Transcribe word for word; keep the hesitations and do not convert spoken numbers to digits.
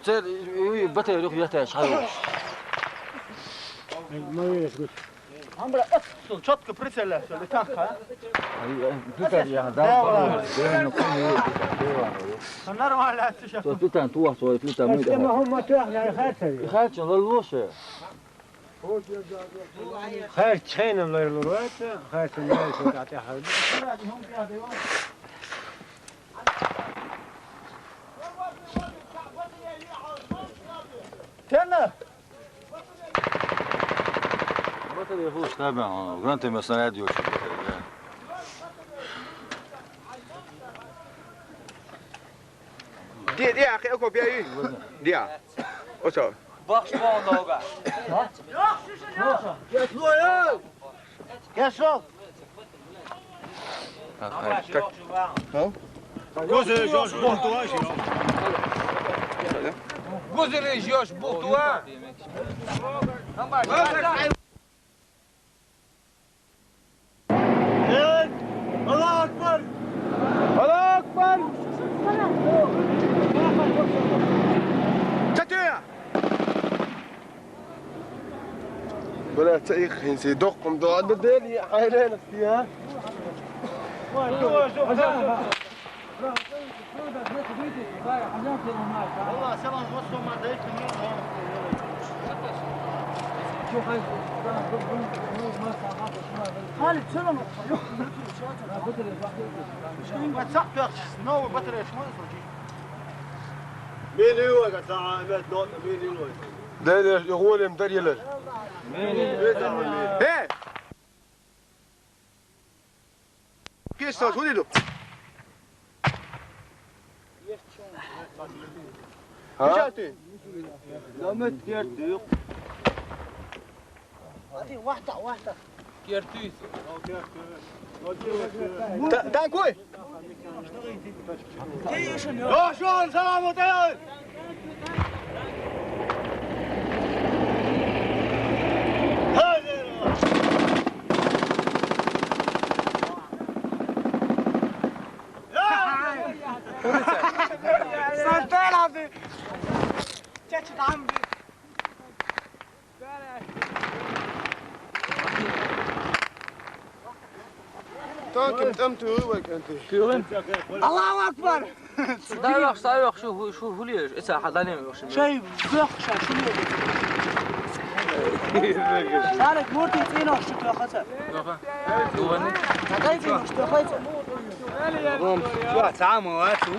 Цер, уй, батарей юха етташ хьалуш. Амбра, ат, чётко прицелился, летанка, а? Ай, ай, плита я, да, да, да. Реально, кому есть, да, да, да. Ну, нормально, ты щас. То плита, ту вас, ой, плита, мы, да. Ма хӀама тоьхна, я хацари. Хача, лалуша. Хача, хенам лайр лур ваца, хача, лайр шо тӀатӀехьа. Тенна! Батарей хуш, табан, гранатами снаряд ёчу. Ди, ди, ахи, око бяй. Ди. Ото. Бахш бон дога. Яшов. Гоза ёш бутуа. Гоза ёш бутуа. Аллаху акбар! Аллаху акбар! Чатуя! Бля, цаих хинси дохкум до анда дели хайрен фия. Валла, салам, вот что мы даём. Халид, салам. Новый батарея, шмон случай. Мин юлга, та, мет, нот, мин юлга. Да, да, я голем дарила. Э! Кис, что, куда иду? А? Где ты? Да мы терпим. Один, вахта, вахта. Кертуйте. Та-, танкуй! Йошон, салам утайл! Сантана ты! Чачи дамби! Танким там ты вывай, канты. Аллаху акбар! Дай вах, дай вах, шу, шу хулиеш, эца хадане вах шу. Шай вах, шай шу. Шарик мурти цинох шу тохаца. Тохаца. Дай цинох шу тохаца. Ром, шу, цама, а, шу.